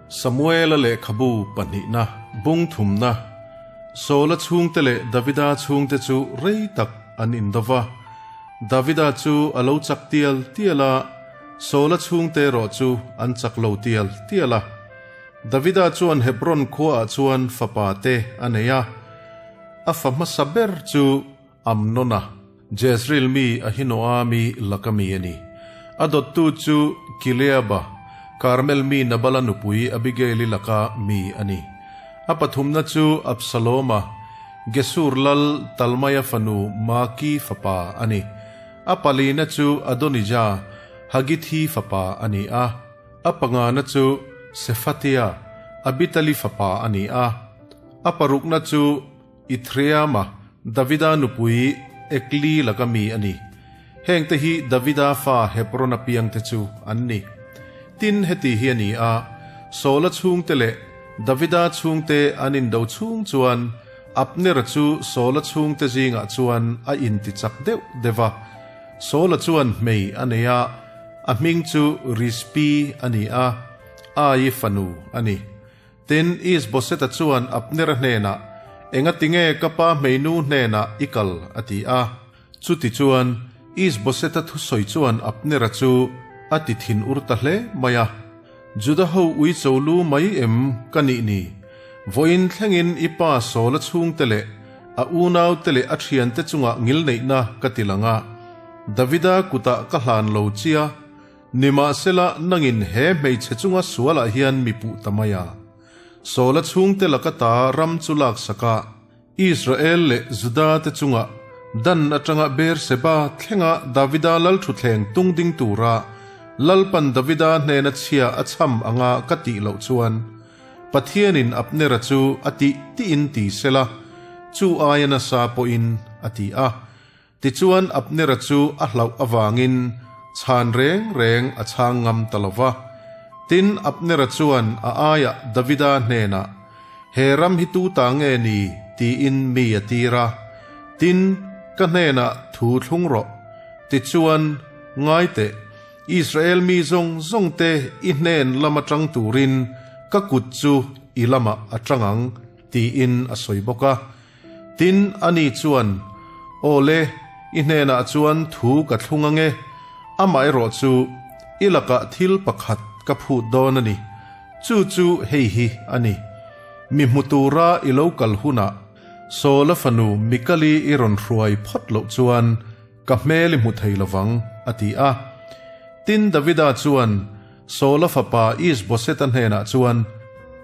Samuela lehkhabu pahnihna, bung thumna, Saula chhungte leh Davida chhungte chu rei tak an indo va. Davida chu a lo chak tial tial a, Saula chhungte erawh chu an chak lo tial tial a. Davida chuan Hebron khuaah chuan fapa te a nei a, a fa hmasa ber chu Amnona, Jezreel mi Ahinoami laka mi a ni. A dawttu chu Kileaba, Karmel mi Nabala nupui Abigaili laka mi a ni. A pathumna chu Absaloma, Gesur lal Talmaia fanu Maki fapa a ni. A palina chu Adonija, Hagithi fapa a ni a. A pangana chu Sefatia, Abitali fapa a ni a. A parukna chu Ithreama, Davida nupui Ekli laka mi a ni. Hengte hi Davida fa Hebrona piangte chu an ni. Tin, heti hi a ni a, Saula chhungte leh Davida chhungte an indo chhung chuan Abnera chu Saula chhungte zingah chuan a intichak deuh deuh a. Saula chuan hmei a nei a, a hming chu Rizpi a ni a, Ai fanu a ni. Tin, Is-boseta chuan Abnera hnenah, Engatinge ka pa hmeinu hnenah i kal? a ti a. Chutichuan, Is-boseta thusawi chuan Abnera chu a ti thin ur ta hle mai a. Juda ho uicho lu mai em ka nih ni? Vawiin thlengin i pa Saula chhungte leh a unaute leh a thiante chungah ngilneihna ka ti lang a, Davida kutah ka hlan lo chia. Nimahsela, nangin he hmeichhe chunga sualah hian mi puh ta mai a. Saula chhungte laka ta ram chu laksak a, Israel leh Juda te chunga Dan atanga Beerseba thlenga Davida lalthutthleng tung ding tura Lalpan Davida hnena chhia a chham anga ka tih loh chuan, Pathianin Abnera chu a tih tiin ti sela, chu aia nasa pawhin a ti a. Tichuan Abnera chu a hlauh avangin chhan reng reng a chhang ngam ta lo va. Tin, Abnera chuan a aiah Davida hnenah, He ram hi tu ta nge ni? tiin mi a tir a. Tin, ka hnenah thu thlung rawh. Tichuan, ngai teh, Israel mi zawng zawngte i hnen lam atang turin ka kut chu i lamah a tang ang, tiin a sawi bawk a. Tin, ani chuan, Aw le, i hnenah chuan thu ka thlung ang e, amaherawh chu i lakah thil pakhat ka phut dawn a ni, chu chu hei hi a ni, Mi hmu tura i lo kal hunah Saula fanu Mikali i rawn hruai phawt loh chuan ka hmel i hmu thei lo vang, a ti a. Tin, Davida chuan Saula fapa Isboseta hnenah chuan,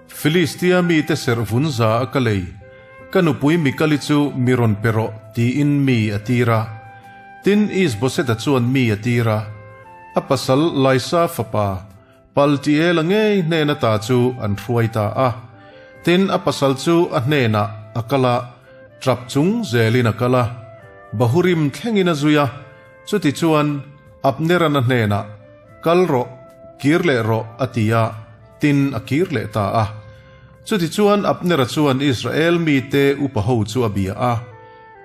Filistia mite serh vun za a ka lei, ka nupui Mikali chu mi rawn pe rawh, tiin mi a tir a. Tin, Isboseta chuan mi a tir a, a pasal Laisa fapa Paltiela ngei hnen ata chu an hruai ta a. Tin, a pasal chu a hnenah a kal a, tap chung zelin a kal a, Bahurim thlengin a zui a. Chutichuan, Abneran a hnenah, Kal rawh, kir leh rawh, a ti a, tin a kir leh ta a. Chutichuan Abnera chuan Israel mite upa ho chu a bia a,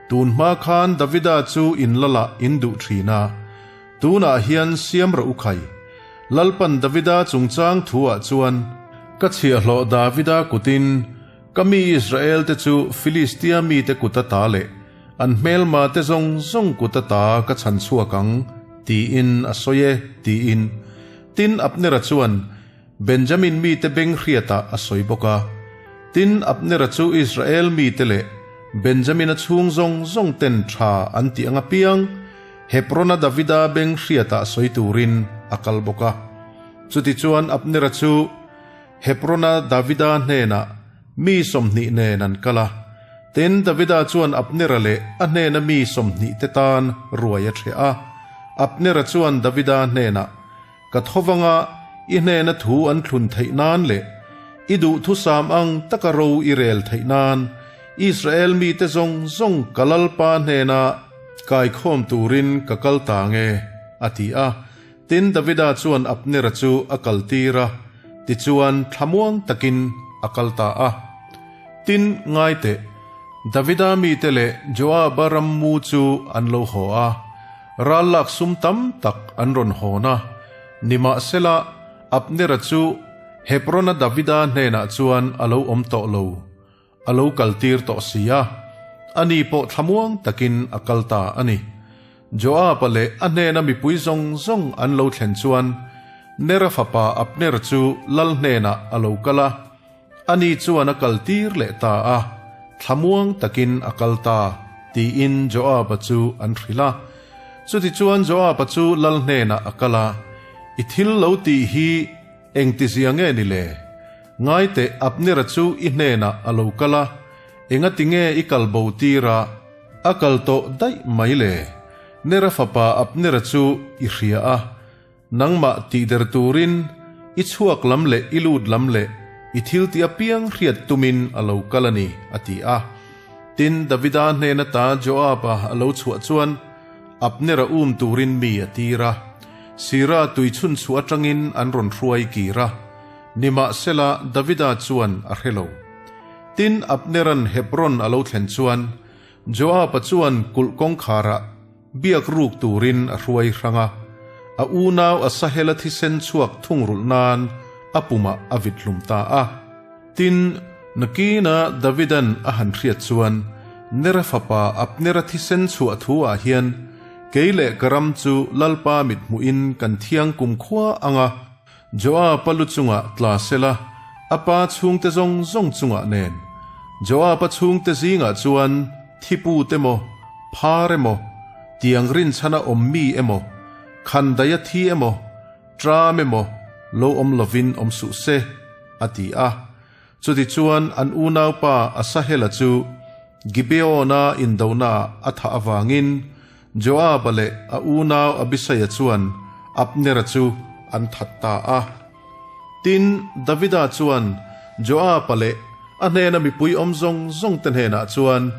Tun hma khan Davida chu in lalah in duh thin a, tunah hian siam rawh u khai. Lalpan Davida chungchang thuah chuan, Ka chhiahhlawh Davida kutin ka mi Israel te chu Filistia mite kut ata leh An hmelma te zawng zawng kut ata ka chhan chhuak ang, tiin a sawi e, tiin. Tin, Abnera chuan Benjamin mite beng hriatah a sawi bawk a. Tin, Abnera chu Israel mite leh Benjamina chhung zawng zawng ten tha an tih ang apiang Hebrona Davida beng hriatah sawi turin a kal bawk a. Chutichuan Abnera chu Hebrona Davida hnenah Mi 20 nen an kal a. Tin, Davida chuan Abnera leh a hnena mi 20 te tan ruai a ṭheh a. Abnera chuan Davida hnenah, Ka thovanga i hnena thu an thlun theih nan leh i duhthusam ang taka ro i rel theih nan Israel mite zawng zawng ka Lalpa hnena kaikhawm turin ka kal ta nge, a ti a. Tin, Davida chuan Abnera chu a kaltir a, tichuan thlamuang takin a kal ta a. Tin, ngai teh, Davida mite leh Joaba rammu chu an lo haw a, ral lak sum tam tak an rawn hawn a. Nimahsela, Abnera chu Hebron-a Davida hnenah chuan a lo awm tawh lo, a lo kaltir tawh si a, ani pawh thlamuang takin a kal ta a ni. Joab-a leh a hnena mipui zawng zawng an lo thlen chuan Nera fapa Abner chu lal hnenah a lo kal a, ani chuan a kaltir leh ta a, thlamuang takin a kal ta, tiin Joab-a chu an hrilh a. Chutichuan Joab-a chu lal hnenah a kal a, I thil lo tih hi engtizia nge ni le? Ngaiteh Abner-a chu i hnenah a lo kal a, engati nge i kal bo tir a, a kal tawh daih mai le? Nera fapa Abner-a chu i hria a, nangmah tihder turin i chhuak lam leh i lut lam leh i thil tih apiang hriat tumin a lo kal a ni, a ti a. Tin, Davida hnen ata Joab-a a lo chhuah chuan Abner-a um turin mi a tir a, Sira tui chhun chhuah atangin an rawn hruai kir a, nimahsela Davida chuan a hre lo. Tin, Abner-a'n Hebron a lo thlen chuan Joab-a chuan kulh kawngkharah biak ruk turin a hruai hrang a, a unau Asahela thisen chhuak thungrulh nan a pumah a vit hlum ta a. Tin, nakina Davida'n a han hriat chuan, Nera fapa Abnera thisen chhuah thu ah hian kei leh ka ram chu Lalpa mithmuhin kan thiang kumkhua ang a, Joab-a lu chungah tla sela, a pa chhungte zawng zawng chungah nen. Joab-a chhungte zingah chuan thiput emaw, phar emaw, tiang rinchhana awm mi emaw, khandaih a thi emaw, tram emaw lo awm lovin awm suh se, a ti a. Chutichuan an unaupa Asahela chu Gibeon-a indonaah a thah avangin Joab-a leh a unau Abisaia chuan Abnera chu an that ta a. Tin, Davida chuan Joab-a leh a hnena mipui awm zawng zawngte hnenah chuan,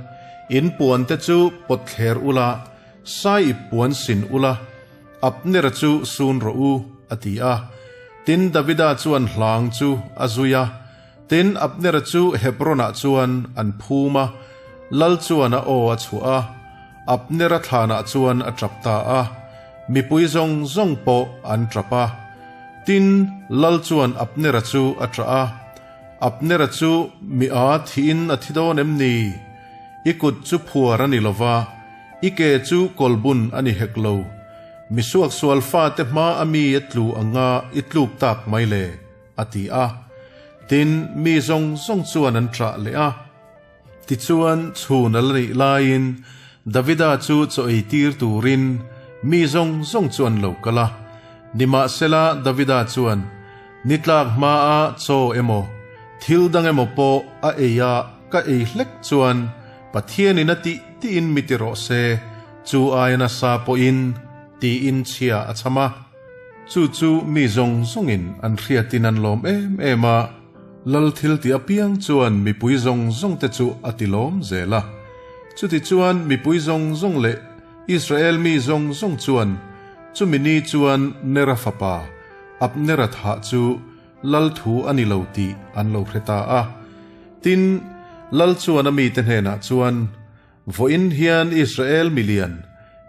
In puante chu pawt thler ula, sai ip puan sin ula, Abnera chu sun rawh u, a ti a. Tin, Davida chuan hlang chu a zui a. Tin, Abnera chu Hebron-ah chuan an phum a, lal chuan a aw a chhuah a, Abnera thlanah chuan a tap ta a, mipui zawng zawng pawh an tap a. Tin, lal chuan Abnera chu a ṭah a, Abnera chu mi a thiin a thi dawn em ni? I kut chu phuar a ni lo va, I ke chu kawlbun a ni hek lo. Mi suaksual fate hma a mi a tlu anga i tluk tak mai le, a ti a. Tin, mi zawng zawng chuan an ṭah leh a. Tichuan, chhun a la nih laiin Davida chu chaw ei tir turin mi zawng zawng chu an lo kal a. Nimahsela, Davida chuan, Ni tlak hmaa chaw emaw, thil dang emaw pawh a ei a ka ei hlek chuan Pathianin a tih tiin mi ti rawh se, chu aia nasa pawhin, tiin chhia a chham a. Chu chu mi zawng zawngin an hriatin an lawm em em a, lal thil ti apiang chuan mipui zawng zawngte chu a ti lawm zel a. Chutichuan mipui zawng zawng leh Israel mi zawng zawng chuan chumi ni chuan Nera fapa Abnera thah chu Lal thu a ni lo tih an lo hre ta a. Tin, Lal chuan a mite hnenah chuan, Vawiin hian Israel milian,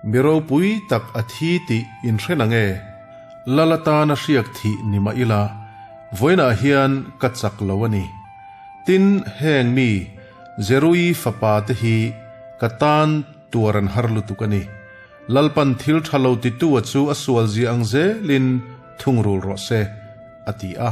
mi ropui tak a thi tih in hre na nge? Lal atana hriak thih ni mah ila, vawiinah hian ka chak lo a ni. Tin, heng mi, Zeruii fapa te hi ka tan tuar an har lutuk a ni. Lalpan thil tha lo titu a chu a sual zia ang zelin thungrul rawh se, a ti a.